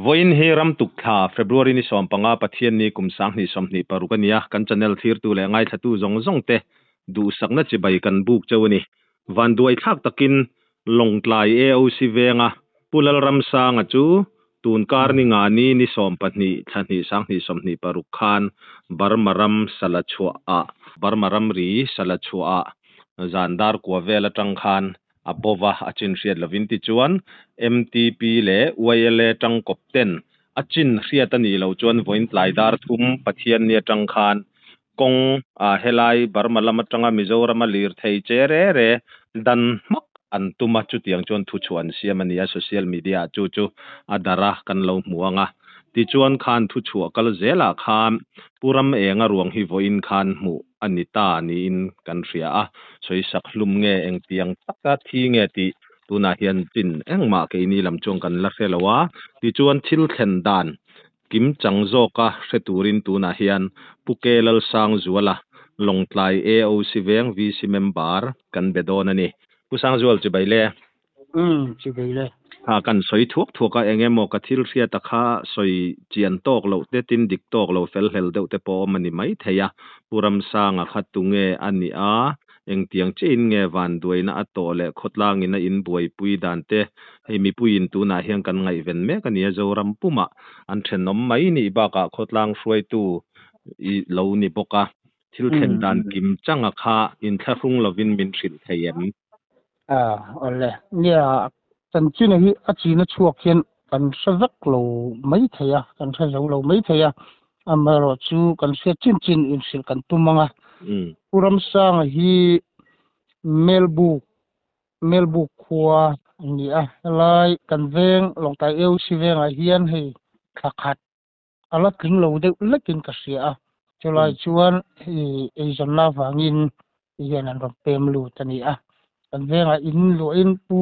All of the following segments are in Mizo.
Vawiin hi Ramtuk thla, February ni 15 Pathianni kum 2026 a ni a, kan channel thlirtu leh ngaithlatu zawng zawng te duhsakna chibai kan buk cheu a ni. Vanduai thlak takin Lawngtlai AOC venga Pu Lalramsanga chu tun kar ni nga ni ni 12 thla hnih 2026 khan Burma ram Salachhuah ah Burma ramri Salachhuah ah zan dar kua vel atang khan a bova a chin hriat lovin tichuan MTP leh YLA tangkawp ten a chin hriat a nih loh chuan vawiin tlai dar thum Pathianni atang khan kawng a helai Burma lam atanga Mizorama lirthei che re re dan hmak an tum a, chutiang chuan thuchhuah an siam a ni a, social media ah chu chu a darh a kan lo hmu ang a. Tichuan khan thuchhuah kal zelah khan Pu Ram Enga ruang hi vawiin khan hmuh a ni ta niin kan hria a, sawisak hlum nge engtiang taka thi nge tih tunah hian chin engmah keini lam chuan kan la hre lo a, tichuan thil thlen dan kim chang zawka hre turin tunah hian Pu Ke Lalsangzuala, Lawngtlai AOC Veng VC member kan be dawn a ni. Pu Sangzual chibai le. Umm chibai le. Ha kan sawi thuak thuak a, eng emaw ka thil hriat a kha sawi chian tawk loh te tin dik tawk lo fel hlel deuh te pawh awm a ni mai thei a. Pu Ramsanga kha tunge a nih a, engtiang chiahin nge vanduaina a tawh leh khawtlangin a inbuaipui dan te hei mipuiin tunah hian kan ngaihven mek a ni a, Zoram pumah an thenawm mai nih bakah khawtlang hruaitu i lo ni bawk a, thil thlen dan kim changa kha inthlahrung lovin min hrilh thei em? A, awle. Nia, chanchin hi a china chhuak hian kan hre vek lo mai thei a, kan hre zo lo mai thei a, amaherawh chu kan hriat chin chin inhrilh kan tum ang a. Pu Ramsanga hi Melbuk, Melbuk khua a ni a, helai kan veng Lawngtlai AOC vengah hian hei thla khat a la tling lo deuh lekin ka hria a, chulai chuan hei eizawnna avangin hian an rawn pem lut a ni a, kan vengah in luahin Pu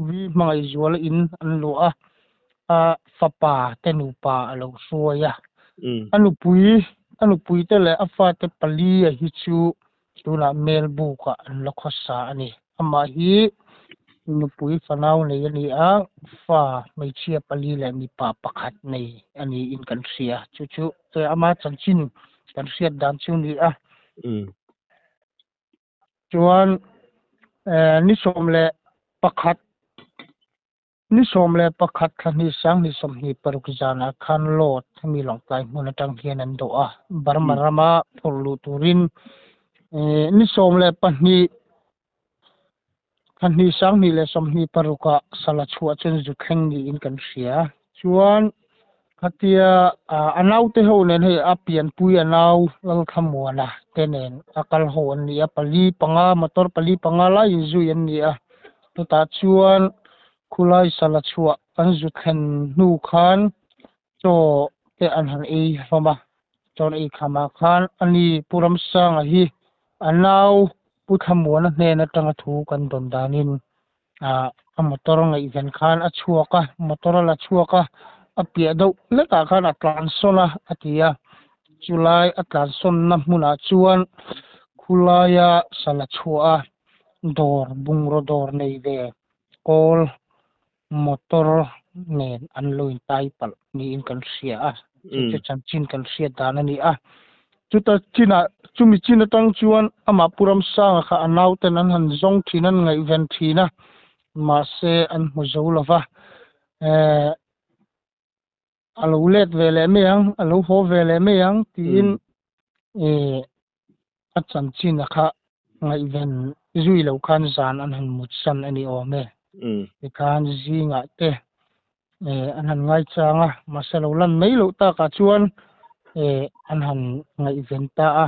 Vi Hmangaihzuala in an luah a, a fapa te nupa a lo hruai a, a nupui a nupui te leh a fate pali a hi chu Tunah Melbuk-ah an la khawsa a ni. Amah hi nupui fanau nei a ni a, fa hmeichhia pali leh mipa pakhat nei a niin kan hria. Chu chu ama chanchin kan hriat dan chu a ni a. Chuan ni 11 Ni 11 thla hnih 2026 zanah khan Lot hemi Lawngtlai hmun atang hian an dawh a, Burma rama phurh luh turin ni 12 thla hnih 2026 ah sala chhuah chuan zu thleng niin kan hria. Chuan khatia a naute ho nen hei a pianpui a nau Lalthlamuana te nen a kal ho an ni a, pali panga motor pali panga lai inzui an ni a. Chutah chuan khulai sala chhuah an zu thlen hnu khan chaw te an han ei hlawm a, chaw an ei khamah khan ani Pu Ramsanga hi a nau Pu Thlamuana hnen atanga thu kan dawn danin a motor ngaihven khan a chhuak a, motor a la chhuak a, a piah deuh hlekah khan a tlansawn a a ti a, chulai a tlansawnna hmunah chuan khulaia sala chhuah a. dawr bungraw dawr nei ve kawl motor nen an lo in tai palh niin kan hria a chu chu chanchin kan hriat dan a ni a chuta chinah chumi chin atang chuan amah Pu Ramsanga kha a nauten an han zawng thin an ngaihven thin a mahse an hmu zo lova eh a lo let ve leh mai ang a lo haw ve leh mai ang tiin eh a chanchin a kha ngaihven zui lo khan zan an han mut san a ni awm e. Tikhan zingah te eh an han ngaichang a, mahse lo lan mai loh takah chuan eh an han ngaihven ta a.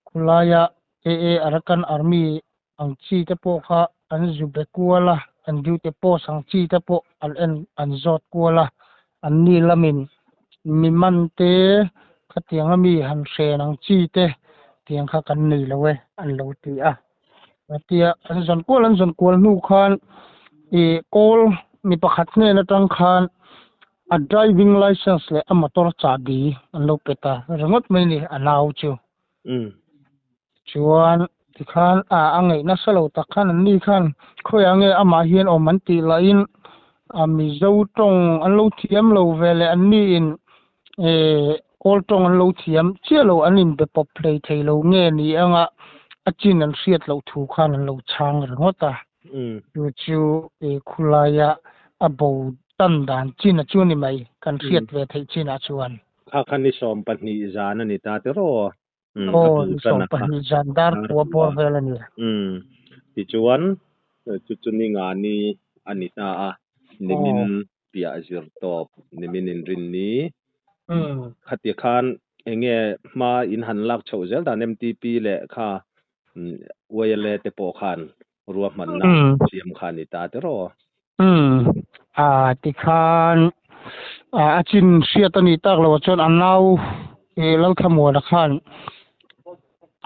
Khulaia AA Arakan Army ang chi te pawh kha an zu be kual a, an duty post ang chi te pawh an en an zawt kual a, an ni lamin mi man te khatiang a mi han hren ang chi te tiang kha kan nei lo e an lo ti a. Tia an zawn kual an zawn kual hnu khan ih kawl mi pakhat hnen atang khan a driving licence leh a motor chahbi an lo pe ta ringawt mai a ni a nau chu. Chuan tikhan a a ngaih nasa lo tak khan an ni khan khawiah nge amah hian awm an tih lahin A Mizo tawng an lo thiam lo ve leh an ni in Kawl tawng an lo thiam chiah lo an inbe pawp hlei thei lo nge ni anga a chin an hriat loh thu khan an lo chhang ringawt a. Chu chu khulaia a bo tan dan chin a chu ni mai kan hriat ve theih chinah chuan. Kha kha ni 12 zan a ni ta tiraw? Aw, ni 12 zan dar kua bawr vel a ni. Tichuan, chu chu ni nga ni a ni ta a, nimin piah zir tawp, nimin inrinni. Khati khan enge hma in han lak chhoh zel dan MTP leh kha YLA te pawh khan ruahmanna siam kha a ni ta tiraw? A tikhan a chin hriat a nih tak loh chuan a nau Lalthlamuana khan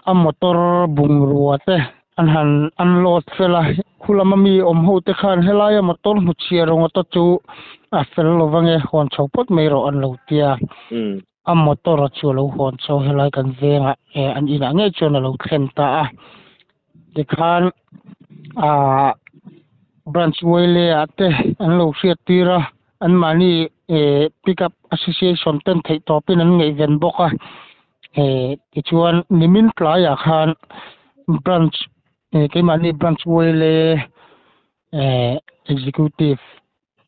a motor bungrua te an han unload fel a, khu lama mi awm ho te khan helaia motor hmuchhiah ringawt chu a fel lo vange hawn chho phawt mai rawh an lo tia. A motor a chu a lo hawn chho helai kan vengah an inah ngei chuan a lo thlen ta a. Tikhan aah branch Wele ah te an lo hriat tir a, anmahni eh pickup association ten theih tawpin an ngaihven bawk a. Eh tichuan nimin tlaiah khan branch eh keimahni branch Wele eh executive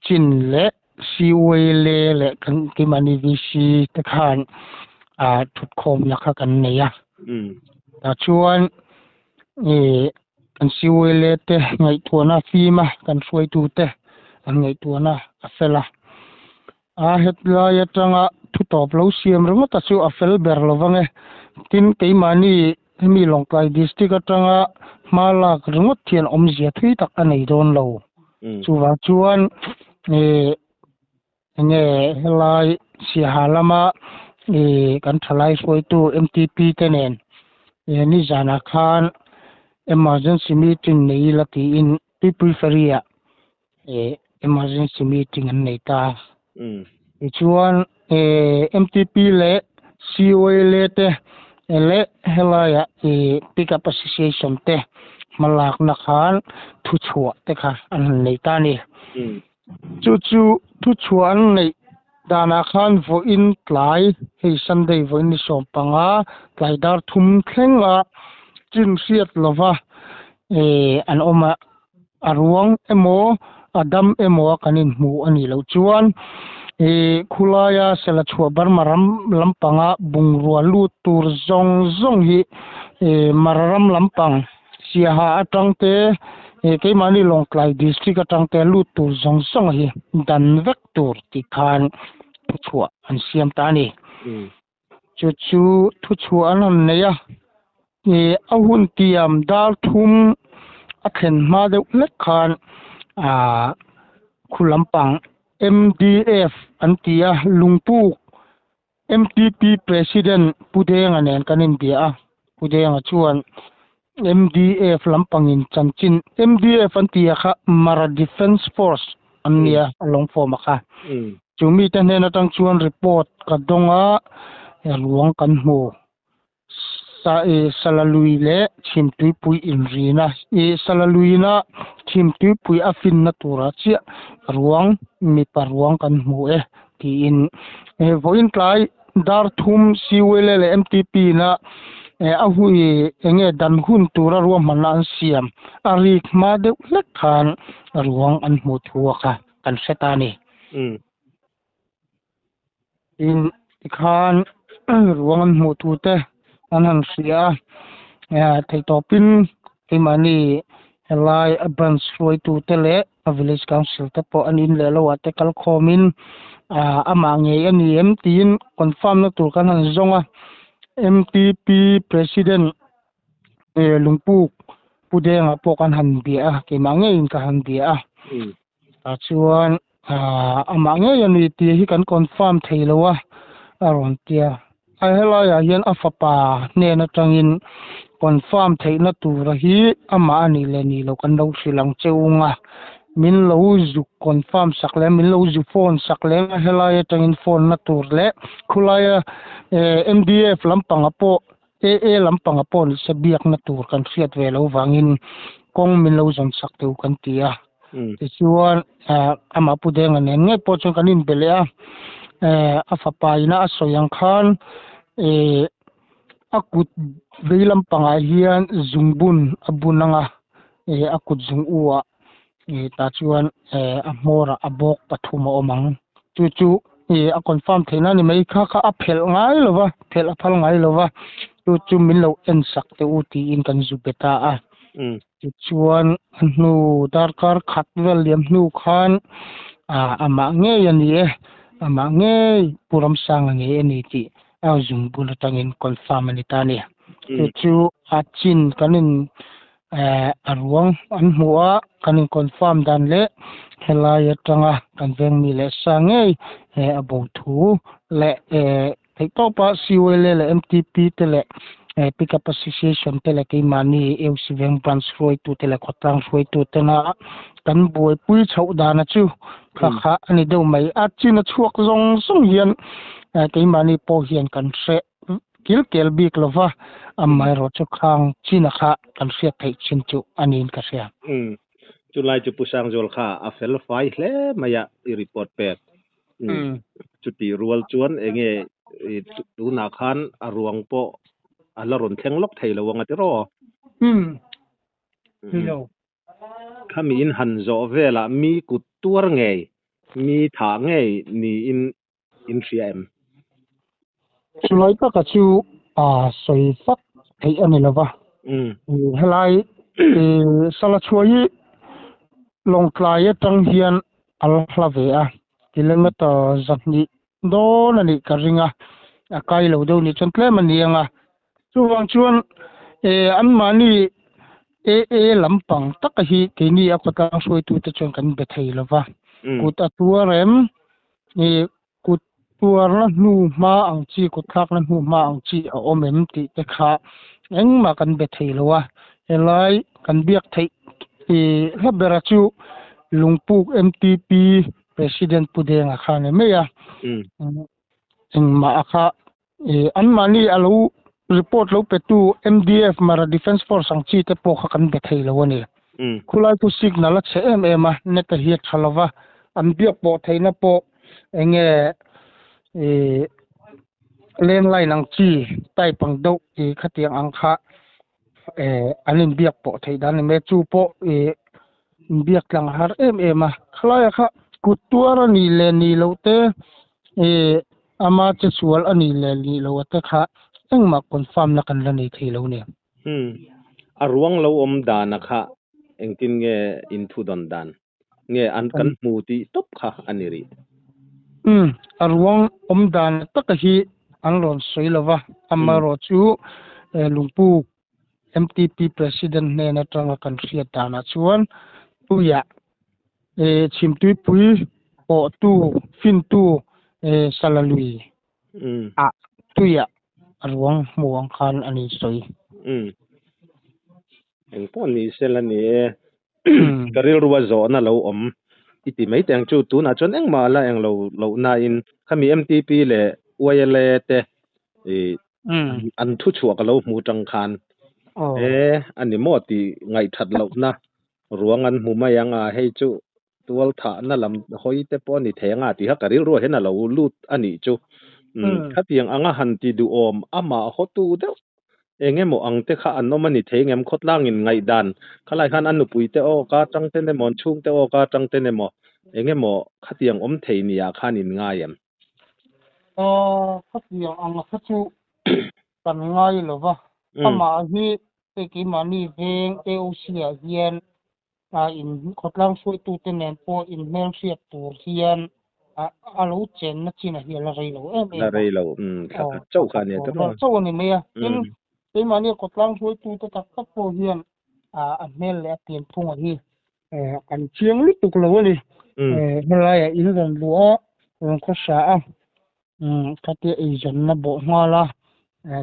chin leh CYLA leh kan keimahni VC te khan ah thutkhawmna kha kan nei a. Tah chuan ih kan CYLA te ngaihtuahna a fim a, kan hruaitu te an ngaihtuahna a fel a. A hetlai atanga thu tawp lo siam ringawt a chu a fel ber lo vang e. Tin, keimahni hemi Lawngtlai District atanga hma lak ringawt hian awmzia thui tak a nei dawn lo. Chuvang chuan ih enge helai Siaha lama ih kan thalai hruaitu MTP te nen ih nizanah khan emergency meeting nei ila tiin Tuipui Ferry ah ih emergency meeting an nei ta. Tichuan ih MTP leh COLA te leh helaiah ih Pickup Association te hmalakna khan thuchhuah te kha an han nei ta a ni. Chu chu thuchhuah an neih danah khan vawiin tlai hei Sunday vawiin ni 15 tlai dar thum thlenga chin hriat lova ih an awm a. A ruang emaw a dam emaw a kan inhmu a nih loh chuan ih khulaia sela chhuah Burma ram lampanga bungrua lut tur zawng zawng hi ih Mara ram lampang Siaha atang te ih keimahni Lawngtlai district atang te lut tur zawng zawng hi dan vek tur tih khan thuchhuah an siam ta a ni. Chu chu thuchhuah an rawn nei a, ih a hun tiam dar thum a thlen hma deuh hlek khan aah khu lampang MDF an ti a, Lungpuk MTP President Pu Denga nen kan inbia a, Pu Denga chuan MDF lampangin chanchin MDF an ti a kha Mara Defence Force an nia a lawng form a kha. Chu mite hnen atang chuan report ka dawng a, ruang kan hmu. Sa i Salalui leh Chhimtuipui inrina i Salaluina Chhimtuipui a finna turah chiah ruang mipa ruang kan hmu e tiin vawiin tlai dar thum CULA leh MTP na a hui enge dan hun tura ruahmanna an siam a rik hma deuh hlek khan ruang an hmuh thu a kha kan hre ta a ni. Tin, tikhan ruang an hmuh thu te an han hria a, theihtawpin keimahni helai a branch hruaitu te leh a village council te pawh an in leh lo ah te kal khawmin amah ngei a ni em tiin confirm na tur kan han zawng a, MTP president Lungpuk Pu Denga pawh kan han bia a, keimah ngeiin ka han bia a. Tah chuan amah ngei a ni tih hi kan confirm thei lo a, a rawn ti a. A helaiah hian a fapa hnen atangin confirm theihna tura hi amah a nih leh nih loh kan lo hrilh ang che ung a. Min lo zuk confirm sak leh min lo zu phone sak leh a helai atangin phone na tur leh khulaia MDF lampangah pawh AA lampangah pawh nise biakna tur kan hriat ve loh vangin kawng min lo zawn sak teh u kan ti a. Tichuan amah Pu Denga nen ngei pawh chuan kan inbe leh a, a fapa ina a sawi ang khan a kut vei lampangah hian zungbun a bun ang a, a kut zung u ah tah chuan a hmawrah a bawk pathum a awm ang. Chu chu a confirm theihna a ni mai. Kha kha a phelh ngai lo va, phelh a phal ngai lo va, chu chu min lo en sak teh u tiin kan zu be ta a. Tichuan a hnu darkar khat vel liam hnu khan amah ngei a ni e, amah ngei Pu Ramsanga ngei a ni tih a zung bul atangin confirm a ni ta a ni. Chu chu a chin kan in a ruang an hmuh a, kan in confirm dan leh helai atanga kan veng mi leh sa ngei a bo thu leh Theihtawpa CULA leh MTP te leh Pickup Association te leh keimahni AOC Veng Branch hruaitute leh khawtlang hruaitutena kan buaipui chhoh dana chu kha kha a ni deuh mai. A chin a chhuak zawng zawng hian keimahni pawh hian kan hre kil kel bik lo va, amaherawhchu khang china kha kan hriat theih chin chu a niin ka hria. Chulai chu Pu Sangzual kha a fel fai hle mai a i report pek. Chutih rual chuan enge tunah khan a ruang pawh a la rawn thleng lawk thei lo ang a ti raw? Nilo. Khami in han zawh velah mi kut tuar ngei, mi thah ngei niin in hria em? Chulai taka chu a sawi fak theih a ni lo va. Helai Salachhuai hi Lawngtlai atang hian a la hla ve a, kilometer zahnih dawn a nih ka ring a, a kai lo deuh nih chuan tlem a ni ang a. Chuvang chuan anmahni AA lampang taka hi keini a khawtlang hruaitute chuan kan be thei lo va, kut a tuar em? Kut tuarna hnu hma ang chi, kut thlakna hnu hma ang chi a awm em tih te kha engmah kan be thei lo a. Helai kan biak theih hla bera chu Lungpuk MTP President Pu Denga kha a ni mai a. Engmah a kha anmahni a lo report lo petu MDF Mara Defence Force ang chi te pawh kha kan be thei lo a ni. Khulai chu signal a chhe em em a, net a hiat tha lova, an biak pawh theihna pawh eng nge ih landline ang chi type ang deuh ih khatiang ang kha eh an inbiak pawh theih dan a ni mai a, chu pawh ih inbiak tlang a har em em a, khalaia kha kut tuar a nih leh nih loh te ih ama che sual a nih leh nih loh te kha engmah confirm na kan la nei thei lo a ni. Umm a ruang lo awm dana kha engtin nge inthu dawn dan? Nge an kan hmu tih tawp kha a ni rih. Umm, a ruang awm dan taka hi an rawn sawi lo va, amaherawh chu Lungpu MTP President hnen atanga kan hriat danah chuan tuiah chhimtuipui pawhtu, fintu Salalui ah tuiah a ruang hmu ang khan a ni sawi. Umm, engpawh ni sela ni e. Ka rilru a zawhna lo awm i ti mai teng chu tunah chuan engmah la eng lo loh nain khami MTP leh YLA te i an thu chhuah ka lo hmu tang khan e a ni maw tih ngaihthat lohna ruang an hmu mai ang a hei chu tual thahna lam hawi te pawh a ni thei anga tih kha ka rilruah hian a lo lut a nih chu. Khatiang anga han ti duhawm amah hawtu deuh eng emaw ang te kha an awm a ni thei ngem khawtlangin ngaihdan khalai khan a nupui te aw ka tang ten emaw an chhung te aw ka tang ten emaw eng emaw khatiang awm thei nia khan in ngai em? Aw khatiang ang kha chu kan ngai lo va, amah hi hei keimahni veng AOC ah hian a in khawtlang hruaitute nen pawh in hmelhriat tur hian a lo chenna chin a hi a la rei lo em em a. La rei lo, umm, thla khat chauh kha a nia tawh. Chauh a ni mai a. Tin, keimahni khawtlang hruaitute tak tak pawh hian a hmel leh a pianphunga hi kan chiang lutuk lo a ni. Helaiah in rawn luh a, rawn khawsa a, khatia eizawnna bawh nghal a,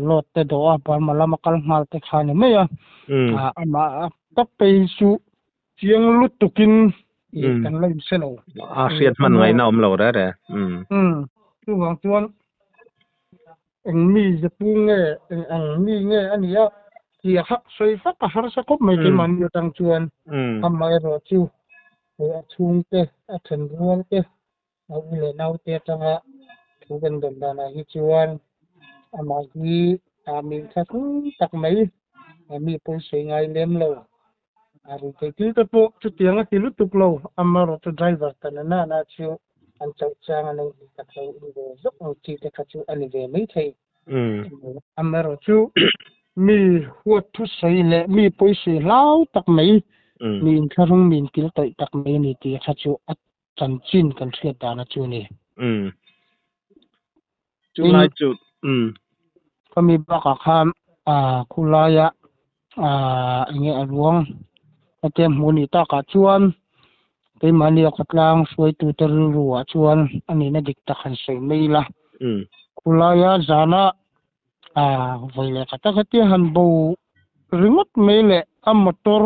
load te dawh a, Burma lama kal nghal te kha a ni mai a, amah tak phei hi chu chiang lutukin kan la inhre lo. A hriat hman ngaihna awm lo re re. Chuvang chuan eng mi zepu nge, eng ang mi nge a ni a tih a sawi fak a harsa khawp mai keimahni atang chuan amaherawhchu. Hei a chhungte, a thenrual te, a u leh naute atanga thu kan dawn danah hi chuan amah hi a min thlahrung tak mai, mi pawisawi ngai lem lo. A ruihtheih thil te pawh chutiang a ti lutuk lo, amaherawhchu driver ta na nana chu an chauh chang a lo ni tak lo in ve zawk ang chi te kha chu a ni ve maithei. Amaherawhchu mi huat thusawi leh mi pawisawi hlau tak mai, mi inthlahrung mi inkil tawih tak mai a ni tih kha chu a chanchin kan hriat dana chu a ni. Chulai chu Khami bakah khan khulaia enge a ruang hetia hmuh a nih takah chuan keimahni a khawtlang hruaitute rilru ah chuan a nihna dik tak han sawi mai ila. Khulaia zana vawi leh khat tak hetia han bo ringawt mai leh a motor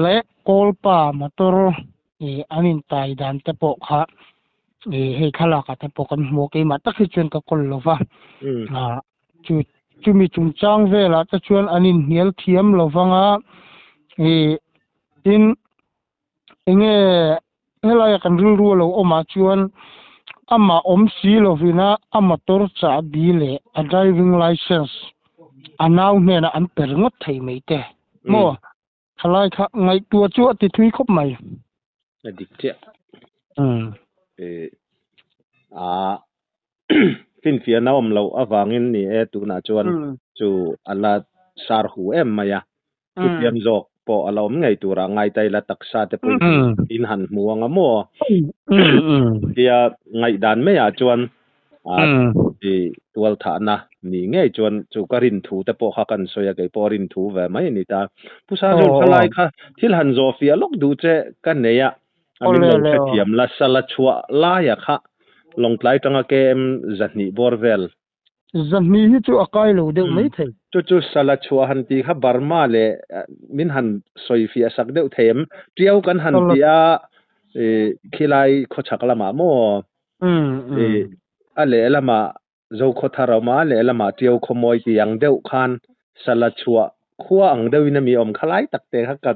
leh kawlpa motor an intai dan te pawh kha hei thlalak ah te pawh kan hmu a keimah tak hi chuan ka kawl lo va chu chumi chungchang velah te chuan an inhnial thiam lo vang a tin enge helaia kan rilru a lo awmah chuan amah awm si lovina a motor chahbi leh a driving licence a nau hnenah an pe ringawt thei mai te maw. Thalai kha ngaihtuah chu a ti thui khawp mai. A dik chiah. A finfiahna awm loh avangin ni e tunah chuan chu a la sar hu em mai a. Thutiam zawk pawh a la awm ngei turah ngai ta ila taksa te pawhin in han hmu ang a maw? Tia ngaihdan maiah chuan tual thahna ni ngei chuan chu ka rin thu te pawh kha kan sawi a, kei pawh rin thu ve mai a ni ta. Pu Sazur thalai kha thil han zawh fiah lawk duh che ka nei a, a min lo hrethiam la, sala chhuah laia kha Lawngtlai tanga KM 200 bawr vel. 200 hi chu a kai lo deuh mai thei. Chu chu sala chhuah han tih kha Burma leh min han sawi fiah sak deuh thei em? Tiau kan han ti a, khilai khawchhak lamah maw? A lehlamah Zokhawthar a awm a, a lehlamah Tiau Khawmawi tih ang deuh khan sala chhuah khua ang deuhin a mi awm kha lai tak te kha ka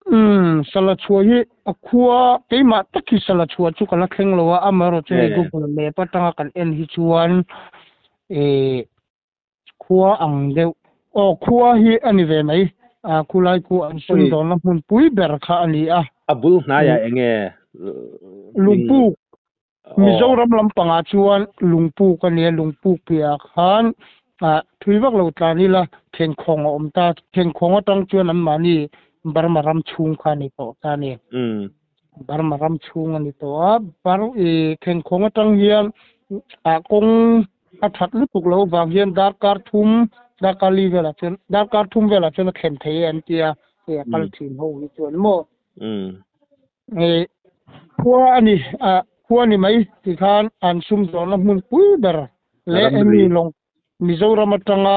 Umm, sala chhuah hi a khua keimah tak hi sala chhuah chu ka la thleng lo a, amaherawhchu hei Google map atanga kan en hi chuan ih khua ang deuh aw khua hi a ni ve mai, ah khulai khu an sumdawnna hmunpui ber kha a ni a. A bul hnaiah eng nge Lungpuk Mizoram lampangah chuan lungpuk a nia, lungpuk piahah khan ah thui vak lo tlan ila thenkhawng a awm ta, thenkhawng atang chuan anmahni Burma ram chhung kha a ni tawh ta a ni. Burma ram chhung a ni tawh a, Bar ih thenkhawng atang hian ah kawng a that lutuk loh vang hian darkar thum darkar li velah chuan darkar thum velah chuan a thlen thei e an tia, hei a kal thin ho hi chuan maw. Khua a ni, khua ni mai ti khan an sumdawnna hmunpui ber leh hemi lawng Mizoram atanga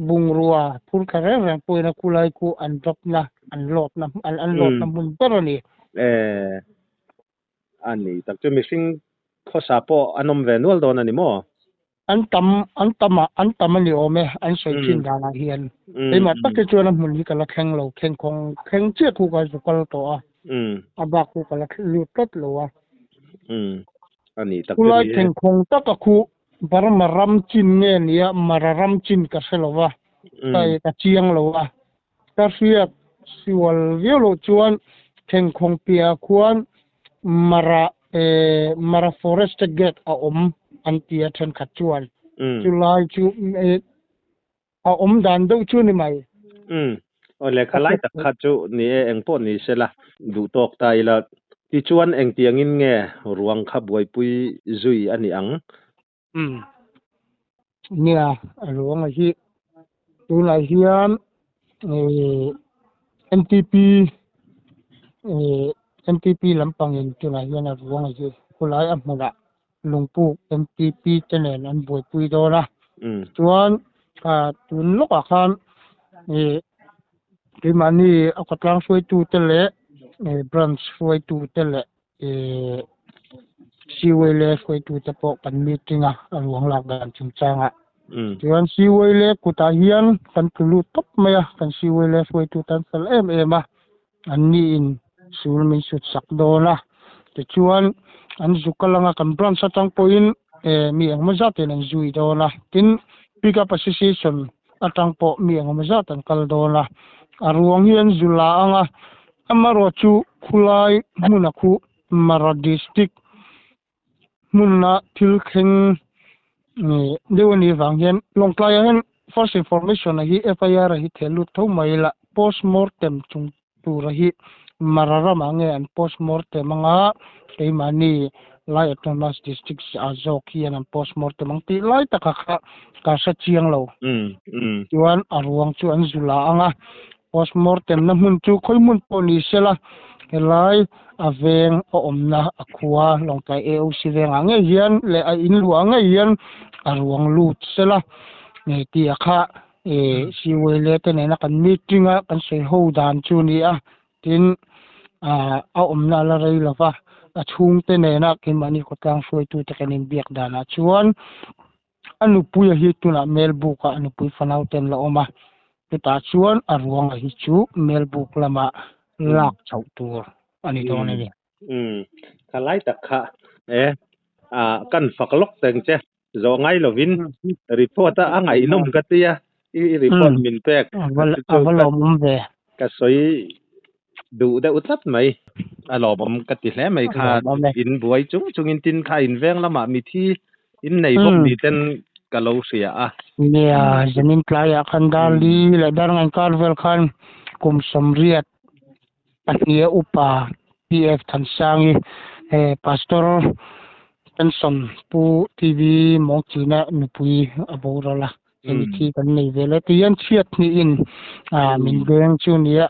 bungrua phur thla reng reng pawhin a khulai khu an drop na, an load na, an load na hmun ber a ni. A ni tak chu mihring khawsa pawh an awm ve nual dawn a ni maw? An tam, an tam a, an tam a ni awm e, an sawi thin danah hian. Keimah tak hi chuan a hmun hi ka la thleng lo, thlengkhawng thleng chiah khu ka zu kal tawh a, a bak khu ka la lut tlat lo a. A ni tak Khulai thlengkhawng taka khu Burma ram chin nge nia Mara ram chin ka hre lo va, ka chiang lo a. Ka hriat sual viau loh chuan thlengkhawng piahah khuan Mara eh Mara Forest Gate a awm an ti a thenkhat chuan. Chulai chu eh a awm dan deuh chu ni mai. Umm. Aw lehkha lai tak kha chu ni e engpawh ni sela duh tawk ta ila. Tichuan engtiangin nge ruang kha buaipui zui a ni ang? Umm. Nia, a ruanga hi tunah hian eh MTP eh MTP lampangin tunah hian a ruanga hi khulai a hmunah lungpuk MTP te nen an buaipui dawn a. Chuan ah tun lawkah khan eh keimahni a khawtlang hruaitute leh eh branch hruaitute leh eh Siwele hruaitute pawh kan meeting a, a ruang lak dan chungchangah. Chuan Siwele kutah hian kan tlu lut tawp mai a, kan Siwele hruaitute an fel em em a, an niin sul min sut sak dawn a. Tichuan an zu kal anga kan branch atang pawhin mi engemaw zatin an zui dawn a. Tin, Pickup Association atang pawh mi engemaw zat an kal dawn a. A ruang hi an zu la anga, amaherawhchu khulai hmuna khu Mara District hmuna thil thleng deuh a nih vang hian Lawngtlaiah hian first information a hi FIR a hi theh lut tho mai la, postmortem chung tura hi Mara ramah nge an postmortem anga keimahni Lai Autonomous District ah zawk hian an postmortem ang tih lai taka kha ka hre chiang lo. Chuan a ruang chu an zu la anga postmortem na hmun chu khawi hmun pawh ni sela helai a veng a awmna a khua Lawngtlai AOC vengah ngei hian leh a in luah ngei hian a ruang lut sela tih a kha Siwele te nena kan meeting a kan sawi ho dan chu a ni a, tin a awmna a la rei lova a chhungte nena keimahni khawtlang hruaitute kan inbiak danah chuan a nupui a hi tunah Melbuk ah a nupui fanau te an la awm a, chutah chuan a ruang a hi chu Melbuk lamah lak chhoh tur a ni dawn a ni. Umm, kha lai tak kha e kan fak lawk teng che. Zawh ngai lovin report a a ngaihnawm ka tia i report min pek a va lawmawm ve. Ka sawi duh deuh tlat mai. A lawmawm ka ti hle mai kha in buai chung chungin tin kha in veng lamah mithi in nei bawk ni ten ka lo hria a. Nia, zanin tlaiah khan Darli leh Darngain kar vel khan kum 80 pahniha upa PF Thansangi he Pastor Pension Pu TV Mawngchina nupui a boral a, hemi thi kan nei vel e. Tihian chhiat hnihin min beng chu nia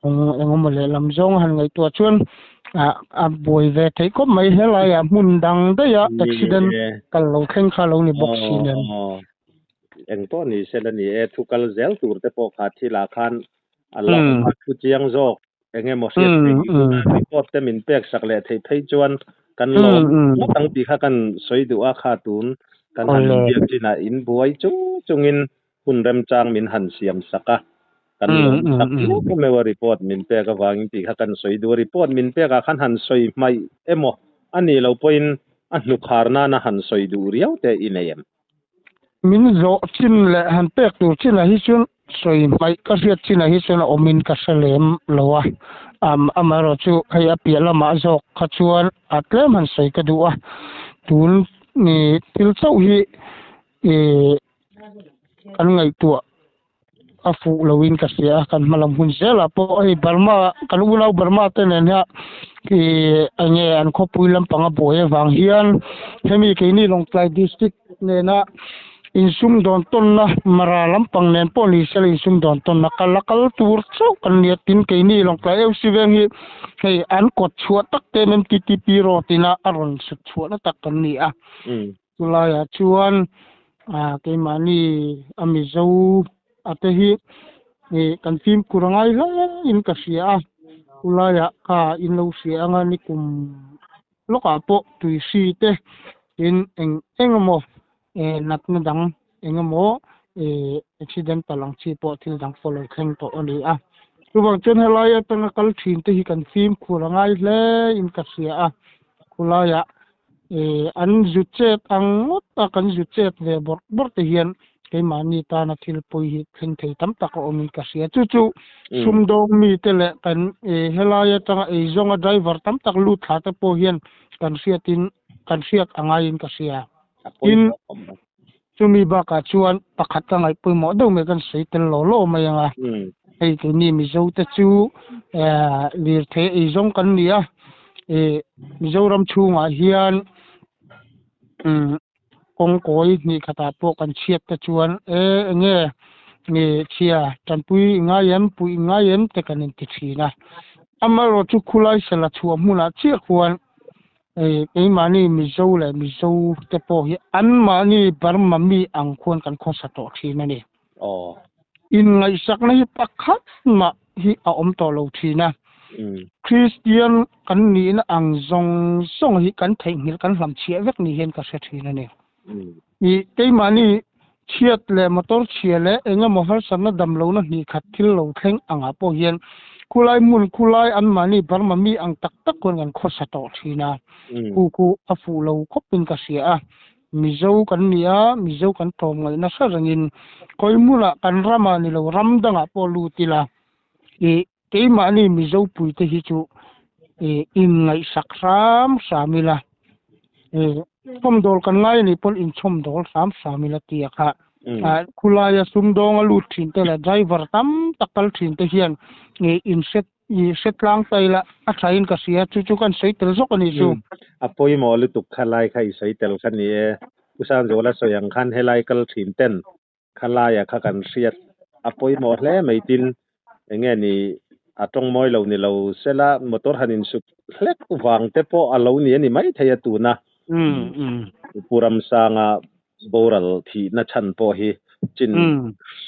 eng emaw lehlam zawng a han ngaihtuah chuan a buai ve theih khawp mai. Helaiah hmun dang daiha accident kal lo thleng kha lo ni bawk si nen. Eng pawh ni sela ni e, thu kal zel tur te pawh kha thilah khan A lo a thu chiang zawk eng emaw hriat theih hi tuna report te min pek sak leh theih phei chuan kan lawm ngawt ang tih kha kan sawi duh a, kha tun kan han inbiak chinah in buai chung chungin hun remchang min han siam sak a, kan lawm sak meuh meuh a report min pek avangin tih kha kan sawi duh a, report min pek ah khan han sawi hmaih emaw a nih loh pawhin a hnukhar nana han sawi duh riau te i nei em? Min zawh chin leh han pek tur chinah hi chuan sawi hmaih ka hriat chinah hi chuan a awmin ka hre lem lo a, amaherawh chu hei a piah lamah zawk kha chuan a tlem han sawi ka duh a, tun thil chauh hi kan ngaihtuah a fuh loin ka hria a, kan hmalam hun zelah pawh hei Burma kan unau Burma te nen hian ih eng nge an khawpui lampang a buai avang hian hemi keini Lawngtlai district nena insumdawn tawnna Mara lampang nen pawh ni sela insumdawn tawnna kal a kal tur chauh kan nia tin keini Lawngtlai AOC veng hi hei an kawt chhuah tak te MTTP road ina a rawn sut chhuahna tak kan ni a. Chulaiah chuan keimahni a Mizo a te hi kan fimkhur a ngai hle in ka hria a, chulaiah kha in lo hria anga nikum lawkah pawh tui hri te tin eng eng emaw natna dang eng emaw accident palh ang chi pawh thil dang pawh lo thleng tawh a ni a. Chuvang chuan helai atanga kal thin te hi kan fimkhur a ngai hle in ka hria a, khulaiah An zu chet ang ngawt a, kan zu chet ve bawrh bawrh te hian keimahni tana thil pawi hi thleng thei tam tak a awmin ka hria. Chu chu sumdawng mite leh kan helai atanga eizawnga driver tam tak lut thla te pawh hian kan hriatin kan hriat a ngaiin ka hria. Tin, chumi bakah chuan pakhat ka ngaih pawimawh deuh mai kan sawi tel law law mai ang a. Hei keini Mizo te chu lirthei eizawng kan ni a, Mizoram chhungah hian kawngkawi hnih khatah pawh kan chhiat te chuan e enge chhia tanpui i ngai em puih i ngai em te kan inti thin a. Amaherawhchu chu khulai sela chhuah hmunah chiah khuan Keimahni Mizo leh Mizo te pawh hi anmahni Burma mi ang khuan kan khawsa tawh thin a ni. Inngaihsakna hi pakhat mah hi a awm tawh lo thin a. Kristian kan nihna ang zawng zawng hi kan theihnghilh kan hlamchhiah vek ni hian ka hre thin a ni. Keimahni chhiat leh motor chhia leh eng emaw harsatna damlohna hnih khat thil lo thleng angah pawh hian Khulai hmun khulai anmahni Burma mi ang tak tak khuan kan khawsa tawh thin a, khu khu a fuh lo khawpin ka hria a. Mizo kan ni a, Mizo kan tlawm ngaih nasa rengin khawi hmunah kan ramah ni lo ram dangah pawh lut ila ih keimahni Mizo puite hi chu ih inngaihsak hram hram ila ih chhawmdawl kan ngai anih pawn inchhawmdawl hram hram ila tia kha khulaia sumdawnga lut thin te leh driver tam tak kal thin te hian ih inhre ih hre tlang ta ila a tha in ka hria chu chu kan sawi tel zawk a nih chu. A pawimawh lutuk kha lai kha i sawi tel kha ni e. Pu Sangzuala sawi ang khan helai kal thin ten kha laia kha kan hriat a pawimawh hle mai tin enge ni a tawng mawi lo ni lo sela motor han insuk hlek vang te pawh a lo ni a ni maithei a tuna Pu Ramsanga boral thihna chhan pawh hi chin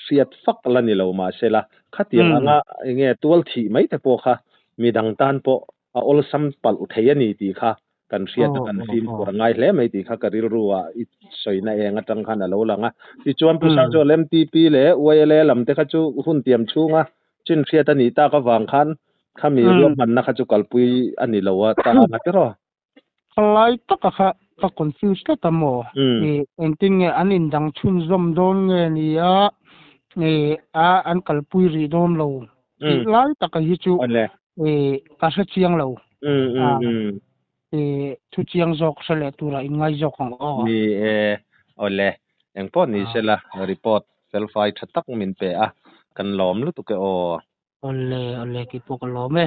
hriat fak la ni lo mahsela khatiang anga enge tual thih mai te pawh kha midang tan pawh a awlsam palh thei a ni tih kha kan hriat a, kan fimkhur a ngai hle mai tih kha ka rilru ah i sawina eng atang khan a lo lang a. Tichuan Pu Sangzual MTP leh YLA lam te kha chu hun tiam chhunga chin hriat a nih tak avang khan khami ruahmanna kha chu kalpui a ni lo a ta ang a tiraw? Ka lai taka kha ka confuse tlat a maw? Engtin nge an indang chhunzawm dawn nge ni a, a an kalpui rih dawn lo tih lai taka hi chu ka hre chiang lo. Thu chiang zawk hre leh turah in ngai zawk ang aw. Ni e, awle engpawh ni sela report felfai tha tak min pe a, kan lawm lutuk e aw. Awle, awle keipawh ka lawm e.